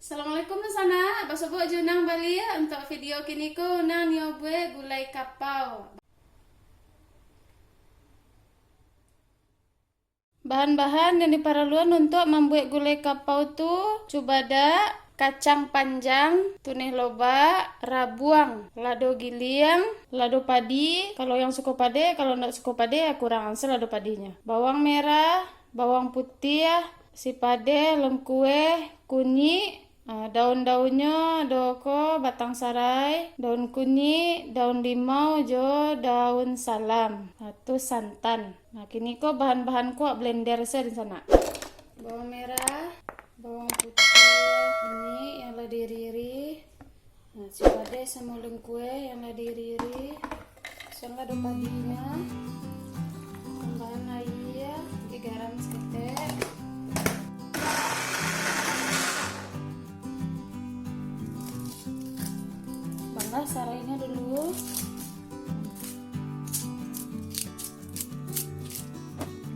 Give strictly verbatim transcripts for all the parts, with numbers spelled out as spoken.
Assalamualaikum dunsanak, basobok jo Unang baliak. Untuak video kini ko, Unang nio buek gulai kapau. Bahan-bahan yang diparaluan untuak mambuek gulai kapau tu, cubadak, kacang panjang, tuneh lobak, rabuang, lado giliang, lado padi. Kalau yang suko padeh, kalau ndak suko padeh, ya kurang ansel lado padinyo. Bawang merah, bawang putiah, sipadeh, lengkueh, kunyik, ah, daun-daunnyo ado ko batang sarai, daun kunyik, daun limau, jo daun salam, ah, tu santan. Nah, kini ko bahan-bahan ko wak blender sajo di sana. Bawang merah, bawang putiah, kunyik yang lah diirih-irih. Nah, sipadeh samo lengkueh yang lah diirih-irih. Suan lado padinyo. Tambahan aia, garam saketek. Bangah sarainyo dulu.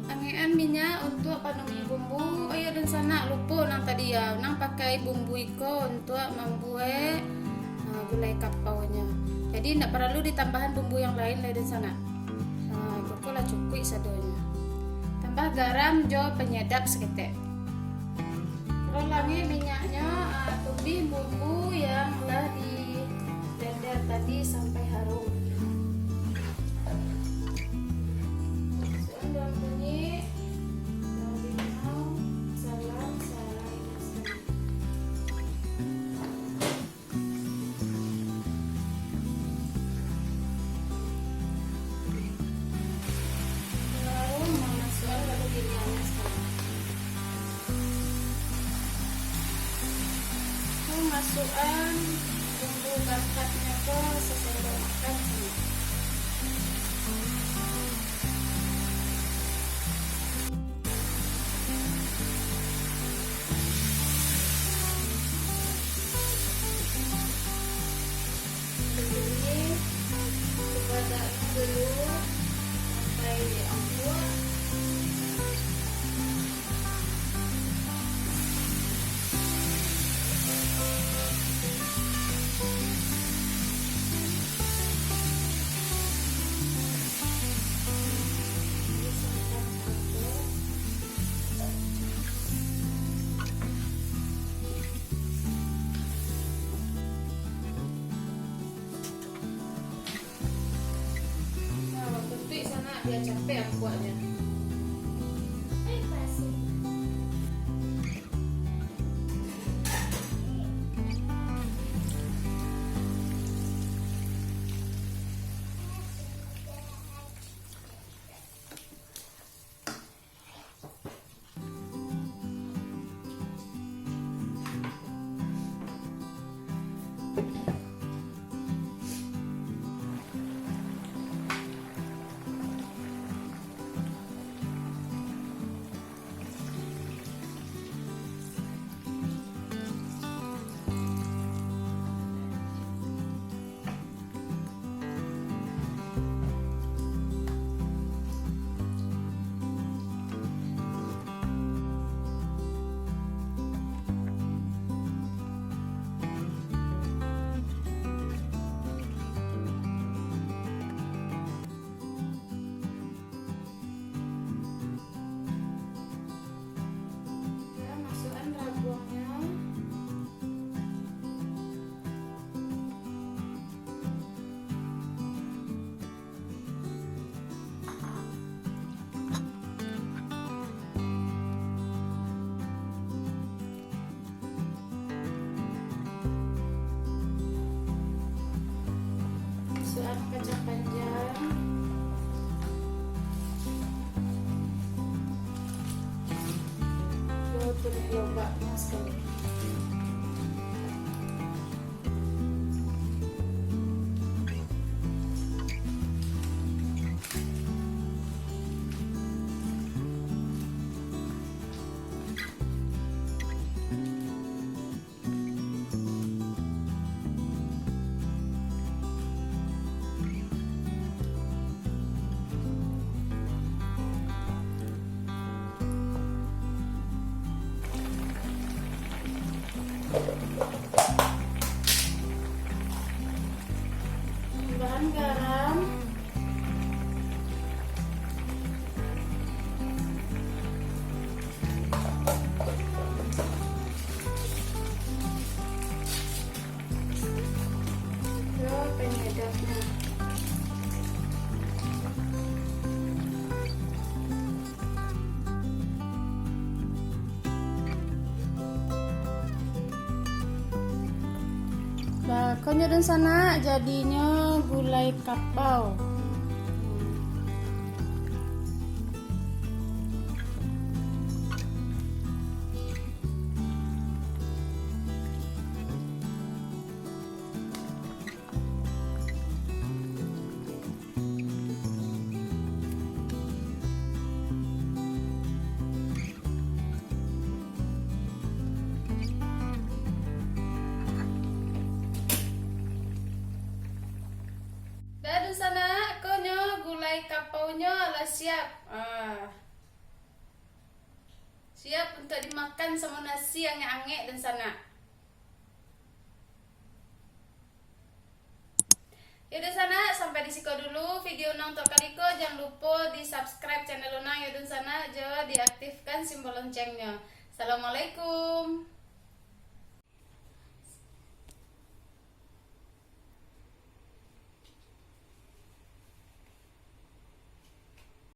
Angekan minyak untuak panumih bumbu. Oh iyo, dunsanak, lupo Unang tadi ya, Unang pakai bumbu iko untuak mambuek, ah, gulai kapaunyo. Jadi, indak paralu ditambahan bumbu yang lain lai, dunsanak. Ah, iko ko lah cukuik sadonyo. Tambah garam jo panyadap saketek. Taruih lagi minyaknyo, ah, tumih bumbu yang lah di blender tadi sampai harum. Suan daun kunyik, daun limau, salam, sarai, dan salam. Baru mamasuakan lado giliangnyo sakali. Mamasuakan bumbu gangkatnyo ko sasendok makan sajo. Jadi, cubadak dulu sampai ampuak. Nah, wakatu tu di sanak, bia capek ampuaknyo. Masuakan rabuangnyo. Masuakan kacang panjang. Yo, tu lobaknyo sakali. Tambahan garam. Yo, penyedapnya. Lah, konyo dunsanak, jadinyo gulai kapau. Dah, dunsanak, konyo gulai kapaunyo lah siap. Ah. Siap untuak dimakan samo nasi angek-angek, dunsanak. Yo dunsanak, sampai di siko dulu video nan untuak kali ko. Jan lupo di-subscribe channel unang yo dunsanak, jo diaktifkan simbol loncengnya. Assalamualaikum.